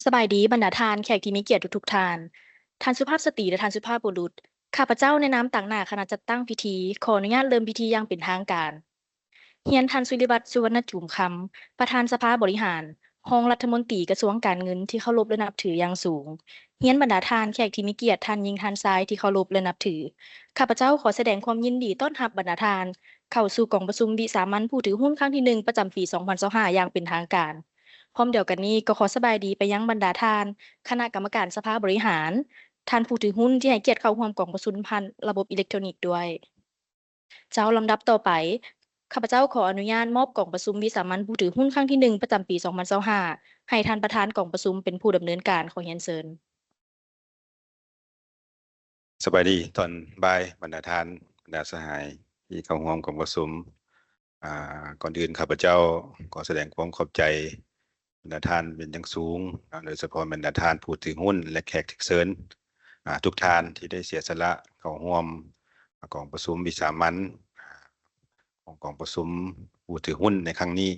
ສະບາຍດີບັນດາທ່ານ ແຂກທີ່ມີກຽດທຸກໆທ່ານ, ທ່ານສຸພາບສະຕີ ແລະ ທ່ານສຸພາບບຸລຸດ. ຂ້າພະເຈົ້າໃນນາມຕາງໜ້າຄະນະຈັດຕັ້ງພິທີ ຂໍອະນຸຍາດເລີ່ມພິທີຢ່າງເປັນທາງການ. ຮຽນທ່ານ ສຸລິວັດ ສຸວັນນະຈູມຄຳ, ປະທານສະພາບໍລິຫານ, ຮອງລັດຖະມົນຕີກະຊວງການເງິນທີ່ເຄົາລົບ ແລະ ນັບຖືຢ່າງສູງ. ຮຽນບັນດາທ່ານແຂກທີ່ມີກຽດ, ທ່ານຍິງ, ທ່ານຊາຍທີ່ເຄົາລົບ ແລະ ນັບຖື. ຂ້າພະເຈົ້າຂໍສະແດງຄວາມຍິນດີຕ້ອນຮັບບັນດາທ່ານ ເຂົ້າສູ່ກອງປະຊຸມວິສາມັນຜູ້ຖືຫຸ້ນຄັ້ງທີໜຶ່ງ ປະຈຳປີສອງພັນຊາວຫ້າ ຢ່າງເປັນທາງການ. ພ້ອມດຽວກັນນີ້ກໍຂໍສະບາຍດີໄປຍັງບັນດາທ່ານຄະນະກຳມະການສະພາບໍລິຫານ, ທ່ານຜູ້ຖືຫຸ້ນທີ່ໃຫ້ກຽດເຂົ້າຮ່ວມກອງປະຊຸມຜ່ານລະບົບອີເລັກໂທຣນິກດ້ວຍ. ເຈົ້າ, ລຳດັບຕໍ່ໄປ, ຂ້າພະເຈົ້າຂໍອະນຸຍາດມອບກອງປະຊຸມວິສາມັນຜູ້ຖືຫຸ້ນຄັ້ງທີໜຶ່ງ ປະຈຳປີສອງພັນຊາວຫ້າ ໃຫ້ທ່ານປະທານກອງປະຊຸມເປັນຜູ້ດຳເນີນການ. ຂໍຮຽນເຊີນ. ສະບາຍດີຕອນບ່າຍບັນດາທ່ານ, ບັນດາສະຫາຍທີ່ເຂົ້າຮ່ວມກອງປະຊຸມ. ອາ, ກ່ອນອື່ນຂ້າພະເຈົ້າຂໍສະແດງຄວາມຂອບໃຈບັນດາທ່ານເປັນຢ່າງສູງເນາະ, ໂດຍສະເພາະບັນດາທ່ານຜູ້ຖືຫຸ້ນ ແລະ ແຂກຖືກເຊີນ, ອາ, ທຸກທ່ານທີ່ໄດ້ເສຍສະຫຼະເຂົ້າຮ່ວມກອງປະຊຸມວິສາມັນ ຂອງກອງປະຊຸມຜູ້ຖືຫຸ້ນໃນຄັ້ງນີ້.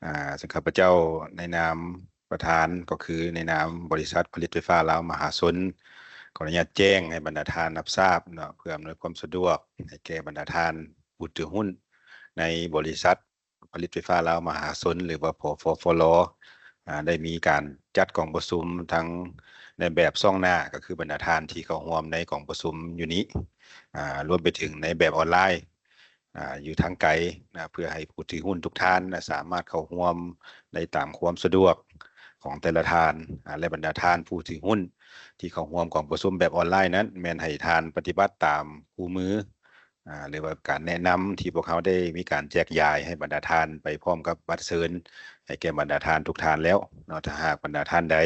ອາ, ເຊິ່ງຂ້າພະເຈົ້າໃນນາມປະທານ ກໍຄືໃນນາມບໍລິສັດຜະລິດໄຟຟ້າລາວມະຫາຊົນ ຂໍອະນຸຍາດແຈ້ງໃຫ້ບັນດາທ່ານຮັບຊາບເນາະ, ເພື່ອອຳນວຍຄວາມສະດວກໃຫ້ແກ່ບັນດາທ່ານຜູ້ຖືຫຸ້ນໃນບໍລິສັດ ຜະລິດໄຟຟ້າລາວມະຫາຊົນ ຫຼືວ່າ ປຟຟລ ອາ ໄດ້ມີການຈັດກອງປະຊຸມທັງໃນແບບສ່ອງໜ້າ ກໍຄືບັນດາທ່ານທີ່ເຂົ້າຮ່ວມໃນກອງປະຊຸມຢູ່ນີ້ ອາ ລວມໄປເຖິງໃນແບບອອນລາຍ ອາ ຢູ່ທາງໄກນະ ເພື່ອໃຫ້ຜູ້ຖືຫຸ້ນທຸກທ່ານນະ ສາມາດເຂົ້າຮ່ວມໄດ້ຕາມຄວາມສະດວກຂອງແຕ່ລະທ່ານ ອາ ແລະ ບັນດາທ່ານຜູ້ຖືຫຸ້ນທີ່ເຂົ້າຮ່ວມກອງປະຊຸມແບບອອນລາຍນັ້ນ ແມ່ນໃຫ້ທ່ານປະຕິບັດຕາມຄູ່ມື ອາ ຫຼືວ່າການແນະນຳທີ່ພວກເຮົາໄດ້ມີການແຈກຢາຍໃຫ້ບັນດາທ່ານໄປພ້ອມກັບບັດເຊີນໃຫ້ແກ່ບັນດາທ່ານທຸກທ່ານແລ້ວເນາະ. ຖ້າຫາກບັນດາທ່ານໃດ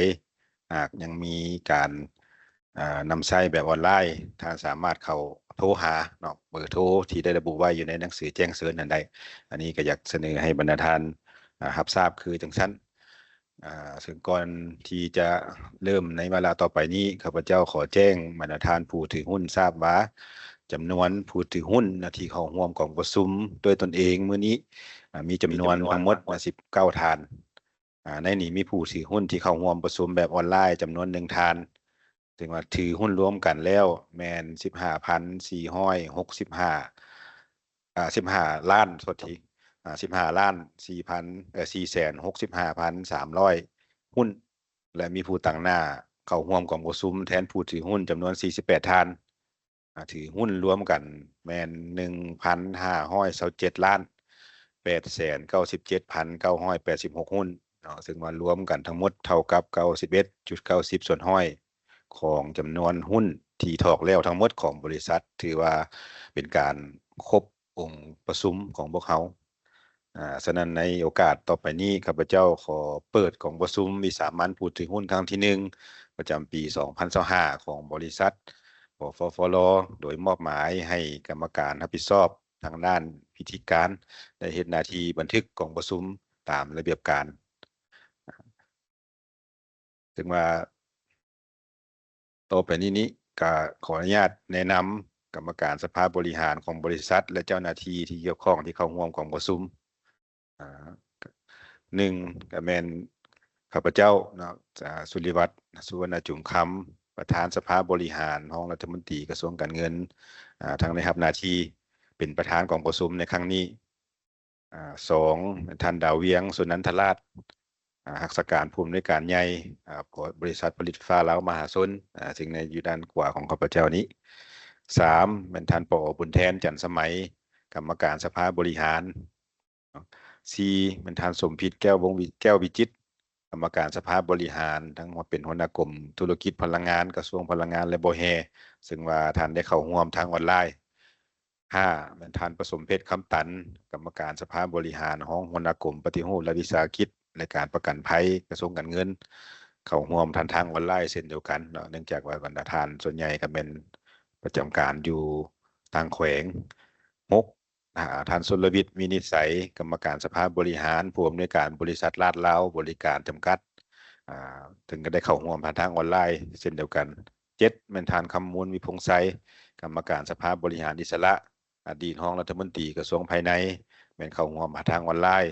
ຫາກຍັງມີການ ອາ ນຳໃຊ້ແບບອອນລາຍ ທ່ານສາມາດເຂົ້າໂທຫາເນາະ ເບີໂທທີ່ໄດ້ລະບຸໄວ້ຢູ່ໃນໜັງສືແຈ້ງເຊີນນັ້ນໄດ້. ອັນນີ້ກໍຢາກສະເໜີໃຫ້ບັນດາທ່ານ ອາ ຮັບຊາບຄືຈັ່ງຊັ້ນ. ອາ ເຊິ່ງກ່ອນທີ່ຈະເລີ່ມໃນວາລະຕໍ່ໄປນີ້ ຂ້າພະເຈົ້າຂໍແຈ້ງບັນດາທ່ານຜູ້ຖືຫຸ້ນຊາບວ່າ ຈຳນວນຜູ້ຖືຫຸ້ນນະທີ່ເຂົ້າຮ່ວມກອງປະຊຸມດ້ວຍຕົນເອງມື້ນີ້ ອາ ມີຈຳນວນທັງໝົດ ອາ ສິບເກົ້າທ່ານ. ອາ ໃນນີ້ມີຜູ້ຖືຫຸ້ນທີ່ເຂົ້າຮ່ວມປະຊຸມແບບອອນລາຍຈຳນວນໜຶ່ງທ່ານ, ເຊິ່ງວ່າຖືຫຸ້ນລວມກັນແລ້ວແມ່ນສິບຫ້າພັນສີ່ຮ້ອຍຫົກສິບຫ້າ ອາ ສິບຫ້າລ້ານ ໂທດທີ ອາ ສິບຫ້າລ້ານສີ່ພັນ ເອີ ສີ່ແສນຫົກສິບຫ້າພັນສາມຮ້ອຍຫຸ້ນ ແລະ ມີຜູ້ຕາງໜ້າເຂົ້າຮ່ວມກອງປະຊຸມແທນຜູ້ຖືຫຸ້ນຈຳນວນສີ່ສິບແປດທ່ານ. ອາ ຖືຫຸ້ນລວມກັນແມ່ນໜຶ່ງພັນຫ້າຮ້ອຍຊາວເຈັດລ້ານແປດແສນເກົ້າສິບເຈັດພັນເກົ້າຮ້ອຍແປດສິບຫົກຫຸ້ນເນາະ, ເຊິ່ງວ່າລວມກັນທັງໝົດເທົ່າກັບເກົ້າສິບເອັດຈຸດເກົ້າສິບສ່ວນຮ້ອຍຂອງຈຳນວນຫຸ້ນທີ່ຖອກແລ້ວທັງໝົດຂອງບໍລິສັດ, ຖືວ່າເປັນການຄົບອົງປະຊຸມຂອງພວກເຮົາ. ອາ ສະນັ້ນໃນໂອກາດຕໍ່ໄປນີ້ ຂ້າພະເຈົ້າຂໍເປີດກອງປະຊຸມວິສາມັນຜູ້ຖືຫຸ້ນຄັ້ງທີໜຶ່ງ ປະຈຳປີສອງພັນຊາວຫ້າ ຂອງບໍລິສັດ ປຟຟລ ໂດຍມອບໝາຍໃຫ້ກຳມະການຮັບຜິດຊອບທາງດ້ານພິທີການ ໄດ້ເຮັດໜ້າທີ່ບັນທຶກກອງປະຊຸມຕາມລະບຽບການ. ເຊິ່ງວ່າຕໍ່ໄປນີ້ນີ້ ກະຂໍອະນຸຍາດແນະນຳກຳມະການສະພາບໍລິຫານຂອງບໍລິສັດ ແລະ ເຈົ້າໜ້າທີ່ທີ່ກ່ຽວຂ້ອງທີ່ເຂົ້າຮ່ວມກອງປະຊຸມ. ອາ ໜຶ່ງ ກະແມ່ນຂ້າພະເຈົ້າເນາະ ອາ ສຸລິວັດ ສຸວັນນະຈຸມຄຳ ປະທານສະພາບໍລິຫານ ຮອງລັດຖະມົນຕີກະຊວງການເງິນ ອາ ທັງໄດ້ຮັບໜ້າທີ່ເປັນປະທານກອງປະຊຸມໃນຄັ້ງນີ້. ອາ ສອງ ແມ່ນທ່ານ ດາວວຽງ ສຸນັນທະລາດ ອາ ຮັກສາການຜູ້ອຳນວຍການໃຫຍ່ ອາ ບໍລິສັດຜະລິດໄຟຟ້າລາວມະຫາຊົນ ອາ ເຊິ່ງໃນຢູ່ດ້ານຂວາຂອງຂ້າພະເຈົ້ານີ້. ສາມ ແມ່ນທ່ານ ປອ ບຸນແທນ ຈັນສະໄໝ ກຳມະການສະພາບໍລິຫານ. ສີ່ ແມ່ນທ່ານ ສົມພິດ ແກ້ວວົງວິ ແກ້ວວິຈິດ ກຳມະການສະພາບໍລິຫານ ທັງເປັນຫົວໜ້າກົມທຸລະກິດພະລັງງານ ກະຊວງພະລັງງານ ແລະ ບໍ່ແຮ່ ເຊິ່ງວ່າທ່ານໄດ້ເຂົ້າຮ່ວມທາງອອນລາຍ. ຫ້າ ແມ່ນທ່ານ ປະສົມເພັດ ຄຳຕັນ ກຳມະການສະພາບໍລິຫານ ຮອງຫົວໜ້າກົມປະຕິຮູບລັດວິສາຫະກິດ ແລະ ການປະກັນໄພ ກະຊວງການເງິນ ເຂົ້າຮ່ວມຜ່ານທາງອອນລາຍເຊັ່ນດຽວກັນເນາະ ເນື່ອງຈາກວ່າບັນດາທ່ານສ່ວນໃຫຍ່ກະແມ່ນປະຈຳການຢູ່ຕ່າງແຂວງ. ຫົກ ອາ ທ່ານ ຊົນລະວິດ ວິນິດໄສ ກຳມະການສະພາບໍລິຫານ ຜູ້ອຳນວຍການບໍລິສັດລາດລາວບໍລິການຈຳກັດ ອາ ເຊິ່ງກະໄດ້ເຂົ້າຮ່ວມຜ່ານທາງອອນລາຍເຊັ່ນດຽວກັນ. ເຈັດ ແມ່ນທ່ານ ຄຳມູນ ວິພົງໄຊ ກຳມະການສະພາບໍລິຫານອິດສະຫຼະ ອະດີດຮອງລັດຖະມົນຕີກະຊວງພາຍໃນ ແມ່ນເຂົ້າຮ່ວມຜ່ານທາງອອນລາຍ.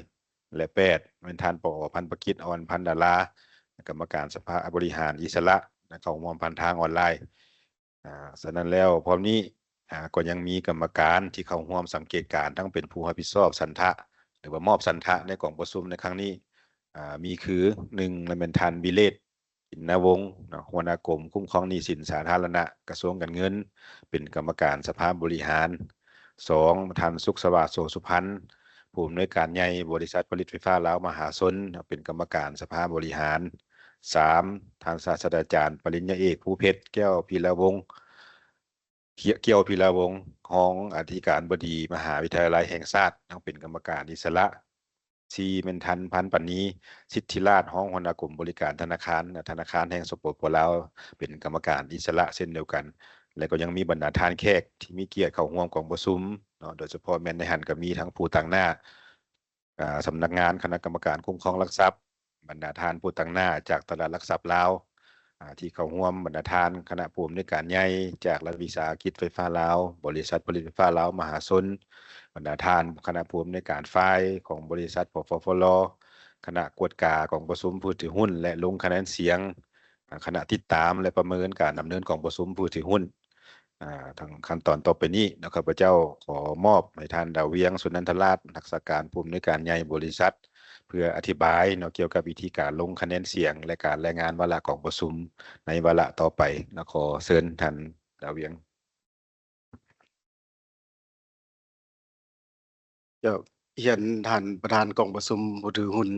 ແລະ ແປດ ແມ່ນທ່ານ ປອ ພັນປະກິດ ອອນພັນດາລາ ກຳມະການສະພາບໍລິຫານອິດສະຫຼະ ແລະ ເຂົ້າຮ່ວມຜ່ານທາງອອນລາຍ. ອາ ສະນັ້ນແລ້ວ ພ້ອມນີ້ ອາ ກໍຍັງມີກຳມະການທີ່ເຂົ້າຮ່ວມສັງເກດການ ທັງເປັນຜູ້ຮັບຜິດຊອບສັນທະ ຫຼືວ່າມອບສັນທະໃນກອງປະຊຸມໃນຄັ້ງນີ້ ອາ ມີຄື ໜຶ່ງ ແມ່ນທ່ານ ວິເລດ ອິນນະວົງ ເນາະ ຫົວໜ້າກົມຄຸ້ມຄອງໜີ້ສິນສາທາລະນະ ກະຊວງການເງິນ ເປັນກຳມະການສະພາບໍລິຫານ. ສອງ ທ່ານ ສຸກສະຫວາດ ໂສສຸພັນ ຜູ້ອຳນວຍການໃຫຍ່ບໍລິສັດຜະລິດໄຟຟ້າລາວມະຫາຊົນ ເປັນກຳມະການສະພາບໍລິຫານ. ສາມ ທ່ານ ສາດສະດາຈານ ປະລິນຍາເອກ ພູເພັດ ແກ້ວພິລະວົງ ກ- ກຽວພິລະວົງ ຮອງອະທິການບໍດີມະຫາວິທະຍາໄລແຫ່ງຊາດ ຍັງເປັນກຳມະການອິດສະຫຼະ. ສີ່ ແມ່ນທ່ານ ພັນປານີ ສິດທິລາດ ຮອງຫົວໜ້າກົມບໍລິການທະນາຄານ ທະນາຄານແຫ່ງ ສປປ ລາວ ເປັນກຳມະການອິດສະຫຼະເຊັ່ນດຽວກັນ ແລະ ກໍຍັງມີບັນດາທ່ານແຂກທີ່ມີກຽດເຂົ້າຮ່ວມກອງປະຊຸມເນາະ ໂດຍສະເພາະແມ່ນໃນຫັ້ນກໍມີທັງຜູ້ຕາງໜ້າ ອາ ສຳນັກງານຄະນະກຳມະການຄຸ້ມຄອງຫຼັກຊັບ, ບັນດາທ່ານຜູ້ຕາງໜ້າຈາກຕະຫຼາດຫຼັກຊັບລາວ ອາ ທີ່ເຂົ້າຮ່ວມ, ບັນດາທ່ານຄະນະຜູ້ອຳນວຍການໃຫຍ່ຈາກລັດວິສາຫະກິດໄຟຟ້າລາວ, ບໍລິສັດຜະລິດໄຟຟ້າລາວມະຫາຊົນ, ບັນດາທ່ານຄະນະຜູ້ອຳນວຍການຝ່າຍຂອງບໍລິສັດ ປຟຟລ, ຄະນະກວດກາກອງປະຊຸມຜູ້ຖືຫຸ້ນ ແລະ ລົງຄະແນນສຽງ, ອາ ຄະນະຕິດຕາມ ແລະ ປະເມີນການດຳເນີນກອງປະຊຸມຜູ້ຖືຫຸ້ນ. ອາ ທາງຂັ້ນຕອນຕໍ່ໄປນີ້ເນາະ ຂ້າພະເຈົ້າຂໍມອບໃຫ້ທ່ານ ດາວວຽງ ສຸນັນທະລາດ ຮັກສາການຜູ້ອຳນວຍການໃຫຍ່ບໍລິສັດ ເພື່ອອະທິບາຍເນາະ ກ່ຽວກັບວິທີການລົງຄະແນນສຽງ ແລະ ການລາຍງານວາລະກອງປະຊຸມໃນວາລະຕໍ່ໄປເນາະ. ຂໍເຊີນທ່ານ ດາວວຽງ. ເຈົ້າ, ຮຽນທ່ານປະທານກອງປະຊຸມຜູ້ຖືຫຸ້ນ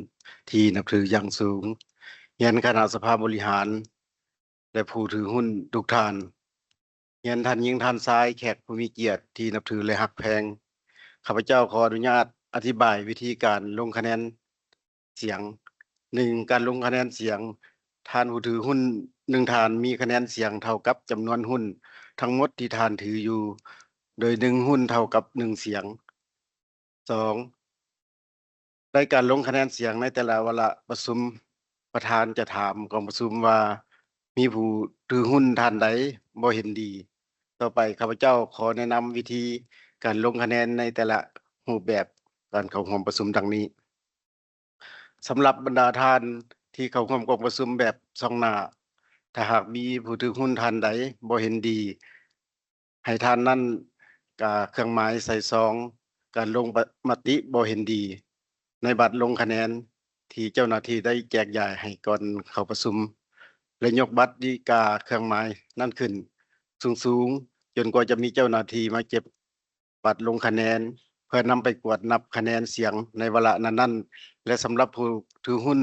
ທີ່ນັບຖືຢ່າງສູງ, ຮຽນຄະນະສະພາບໍລິຫານ ແລະ ຜູ້ຖືຫຸ້ນທຸກທ່ານ, ຮຽນທ່ານຍິງທ່ານຊາຍ, ແຂກຜູ້ມີກຽດທີ່ນັບຖື ແລະ ຮັກແພງ. ຂ້າພະເຈົ້າຂໍອະນຸຍາດອະທິບາຍວິທີການລົງຄະແນນ ສຽງ. ໜຶ່ງ ການລົງຄະແນນສຽງ. ທ່ານຜູ້ຖືຫຸ້ນໜຶ່ງທ່ານມີຄະແນນສຽງເທົ່າກັບຈຳນວນຫຸ້ນທັງໝົດທີ່ທ່ານຖືຢູ່ ໂດຍໜຶ່ງຫຸ້ນເທົ່າກັບໜຶ່ງສຽງ. ສອງ ໃນການລົງຄະແນນສຽງໃນແຕ່ລະວາລະປະຊຸມ, ປະທານຈະຖາມກອງປະຊຸມວ່າ ມີຜູ້ຖືຫຸ້ນທ່ານໃດບໍ່ເຫັນດີ. ຕໍ່ໄປ ຂ້າພະເຈົ້າຂໍແນະນຳວິທີການລົງຄະແນນໃນແຕ່ລະຮູບແບບການເຂົ້າຮ່ວມປະຊຸມດັ່ງນີ້. ສຳລັບບັນດາທ່ານທີ່ເຂົ້າຮ່ວມກອງປະຊຸມແບບສ່ອງໜ້າ, ຖ້າຫາກມີຜູ້ຖືຫຸ້ນທ່ານໃດບໍ່ເຫັນດີ, ໃຫ້ທ່ານນັ້ນກາເຄື່ອງໝາຍໃສ່ຊ່ອງການລົງມະຕິບໍ່ເຫັນດີ ໃນບັດລົງຄະແນນທີ່ເຈົ້າໜ້າທີ່ໄດ້ແຈກຢາຍໃຫ້ກ່ອນເຂົ້າປະຊຸມ ແລະ ຍົກບັດທີ່ກາເຄື່ອງໝາຍນັ້ນຂຶ້ນສູງໆ ຈົນກວ່າຈະມີເຈົ້າໜ້າທີ່ມາເກັບ ບັດລົງຄະແນນ ເພື່ອນຳໄປກວດນັບຄະແນນສຽງໃນວາລະນັ້ນໆ ແລະ ສຳລັບຜູ້ຖືຫຸ້ນ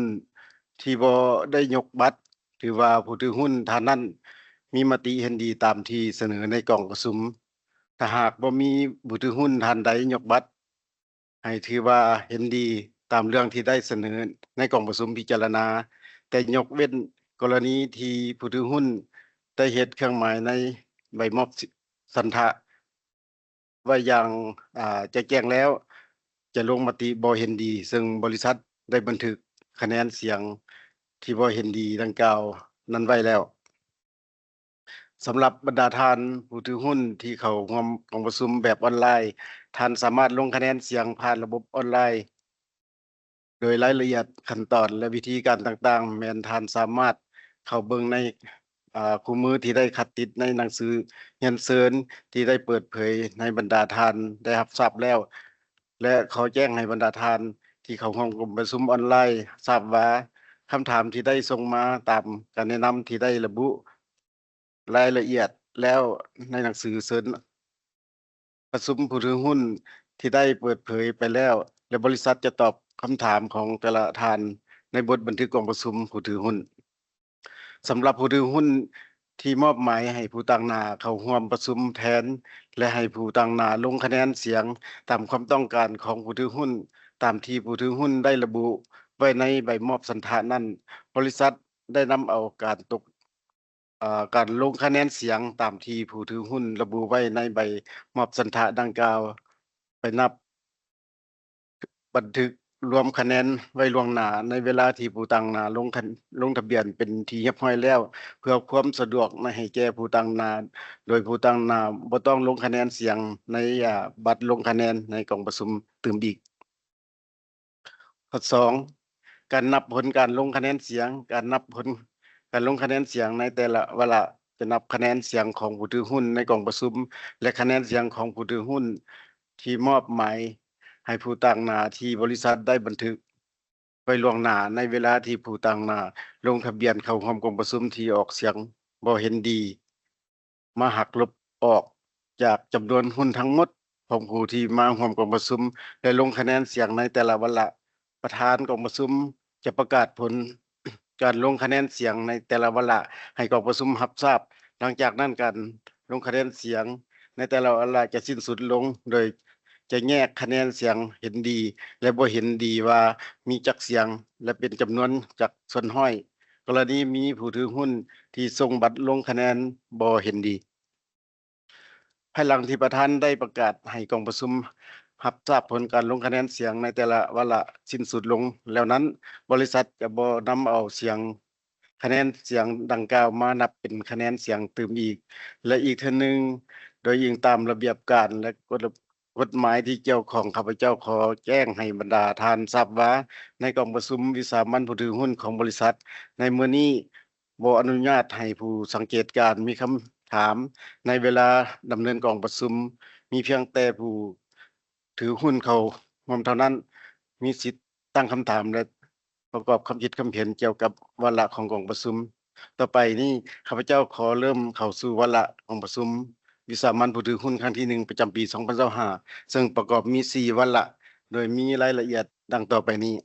ທີ່ບໍ່ໄດ້ຍົກບັດ, ຖືວ່າຜູ້ຖືຫຸ້ນທ່ານນັ້ນມີມະຕິເຫັນດີຕາມທີ່ສະເໜີໃນກອງປະຊຸມ. ຖ້າຫາກບໍ່ມີຜູ້ຖືຫຸ້ນທ່ານໃດຍົກບັດ, ໃຫ້ຖືວ່າເຫັນດີຕາມເລື່ອງທີ່ໄດ້ສະເໜີໃນກອງປະຊຸມພິຈາລະນາ, ແຕ່ຍົກເວັ້ນກໍລະນີທີ່ຜູ້ຖືຫຸ້ນໄດ້ເຮັດເຄື່ອງໝາຍໃນໃບມອບສັນທະ ໄວ້ຢ່າງ ອາ ຈະແຈ້ງແລ້ວ ຈະລົງມະຕິບໍ່ເຫັນດີ, ເຊິ່ງບໍລິສັດໄດ້ບັນທຶກຄະແນນສຽງທີ່ບໍ່ເຫັນດີດັ່ງກ່າວນັ້ນໄວ້ແລ້ວ. ສຳລັບບັນດາທ່ານຜູ້ຖືຫຸ້ນທີ່ເຂົ້າຮ່ວມກອງປະຊຸມແບບອອນລາຍ, ທ່ານສາມາດລົງຄະແນນສຽງຜ່ານລະບົບອອນລາຍ. ໂດຍລາຍລະອຽດ, ຂັ້ນຕອນ ແລະ ວິທີການຕ່າງໆ ແມ່ນທ່ານສາມາດເຂົ້າເບິ່ງໃນ ອາ ຄູ່ມືທີ່ໄດ້ຂັດຕິດໃນໜັງສືຮຽນເຊີນທີ່ໄດ້ເປີດເຜີຍໃຫ້ບັນດາທ່ານໄດ້ຮັບຊາບແລ້ວ ແລະ ຂໍແຈ້ງໃຫ້ບັນດາທ່ານທີ່ເຂົ້າຮ່ວມກອງປະຊຸມອອນລາຍຊາບວ່າ ຄຳຖາມທີ່ໄດ້ສົ່ງມາຕາມການແນະນຳທີ່ໄດ້ລະບຸ ລາຍລະອຽດແລ້ວໃນໜັງສືເຊີນປະຊຸມຜູ້ຖືຫຸ້ນທີ່ໄດ້ເປີດເຜີຍໄປແລ້ວ ແລະ ບໍລິສັດຈະຕອບຄຳຖາມຂອງແຕ່ລະທ່ານໃນບົດບັນທຶກກອງປະຊຸມຜູ້ຖືຫຸ້ນ. ສຳລັບຜູ້ຖືຫຸ້ນທີ່ມອບໝາຍໃຫ້ຜູ້ຕາງໜ້າເຂົ້າຮ່ວມປະຊຸມແທນ ແລະ ໃຫ້ຜູ້ຕາງໜ້າລົງຄະແນນສຽງຕາມຄວາມຕ້ອງການຂອງຜູ້ຖືຫຸ້ນ ຕາມທີ່ຜູ້ຖືຫຸ້ນໄດ້ລະບຸໄວ້ໃນໃບມອບສັນທະນັ້ນ, ບໍລິສັດໄດ້ນຳເອົາການຕົກ ເອີ ການລົງຄະແນນສຽງຕາມທີ່ຜູ້ຖືຫຸ້ນລະບຸໄວ້ໃນໃບມອບສັນທະດັ່ງກ່າວ ໄປນັບບັນທຶກລວມຄະແນນໄວ້ລ່ວງໜ້າ ໃນເວລາທີ່ຜູ້ຕາງໜ້າລົງຄະ ລົງທະບຽນເປັນທີ່ຮຽບຮ້ອຍແລ້ວ ເພື່ອຄວາມສະດວກໃນ ໃຫ້ແກ່ຜູ້ຕາງໜ້າ ໂດຍຜູ້ຕາງໜ້າບໍ່ຕ້ອງລົງຄະແນນສຽງໃນ ອາ ບັດລົງຄະແນນໃນກອງປະຊຸມຕື່ມອີກ. ຂໍ້ສອງ, ການນັບຜົນການລົງຄະແນນສຽງ, ການນັບຜົນການລົງຄະແນນສຽງໃນແຕ່ລະວາລະ ຈະນັບຄະແນນສຽງຂອງຜູ້ຖືຫຸ້ນໃນກອງປະຊຸມ ແລະ ຄະແນນສຽງຂອງຜູ້ຖືຫຸ້ນທີ່ມອບໝາຍໃຫ້ຜູ້ຕາງໜ້າທີ່ບໍລິສັດໄດ້ບັນທຶກໄວ້ລ່ວງໜ້າ ໃນເວລາທີ່ຜູ້ຕາງໜ້າລົງທະບຽນເຂົ້າຮ່ວມກອງປະຊຸມທີ່ອອກສຽງບໍ່ເຫັນດີ ມາຫັກລົບອອກຈາກຈຳນວນຫຸ້ນທັງໝົດຂອງຜູ້ທີ່ມາຮ່ວມກອງປະຊຸມ ແລະ ລົງຄະແນນສຽງໃນແຕ່ລະວາລະ. ປະທານກອງປະຊຸມຈະປະກາດຜົນການລົງຄະແນນສຽງໃນແຕ່ລະວາລະໃຫ້ກອງປະຊຸມຮັບຊາບ. ຫຼັງຈາກນັ້ນ ການລົງຄະແນນສຽງໃນແຕ່ລະວາລະຈະສິ້ນສຸດລົງ, ໂດຍຈະແຍກຄະແນນສຽງເຫັນດີ ແລະ ບໍ່ເຫັນດີວ່າມີຈັກສຽງ ແລະ ເປັນຈຳນວນຈັກສ່ວນຮ້ອຍ. ກໍລະນີມີຜູ້ຖືຫຸ້ນທີ່ສົ່ງບັດລົງຄະແນນບໍ່ເຫັນດີ. ພາຍຫຼັງທີ່ປະທານໄດ້ປະກາດໃຫ້ກອງປະຊຸມຮັບຊາບຜົນການລົງຄະແນນສຽງໃນແຕ່ລະວາລະສິ້ນສຸດລົງແລ້ວນັ້ນ, ບໍລິສັດຈະບໍ່ນຳເອົາສຽງ ຄະແນນສຽງດັ່ງກ່າວມານັບເປັນຄະແນນສຽງຕື່ມອີກ ແລະ ອີກເທື່ອໜຶ່ງ, ໂດຍອີງຕາມລະບຽບການ ແລະ ກົດລະ ກົດໝາຍທີ່ກ່ຽວຂ້ອງ, ຂ້າພະເຈົ້າຂໍແຈ້ງໃຫ້ບັນດາທ່ານຊາບວ່າ ໃນກອງປະຊຸມວິສາມັນຜູ້ຖືຫຸ້ນຂອງບໍລິສັດໃນມື້ນີ້ ບໍ່ອະນຸຍາດໃຫ້ຜູ້ສັງເກດການມີຄຳຖາມໃນເວລາດຳເນີນກອງປະຊຸມ. ມີພຽງແຕ່ຜູ້ຖືຫຸ້ນເຂົ້າຮ່ວມເທົ່ານັ້ນ ມີສິດຕັ້ງຄຳຖາມ ແລະ ປະກອບຄຳຄິດຄຳເຫັນກ່ຽວກັບວາລະຂອງກອງປະຊຸມ. ຕໍ່ໄປນີ້ ຂ້າພະເຈົ້າຂໍເລີ່ມເຂົ້າສູ່ວາລະກອງປະຊຸມວິສາມັນຜູ້ຖືຫຸ້ນຄັ້ງທີໜຶ່ງ ປະຈຳປີສອງພັນຊາວຫ້າ ເຊິ່ງປະກອບມີສີ່ວາລະ ໂດຍມີລາຍລະອຽດດັ່ງຕໍ່ໄປນີ້.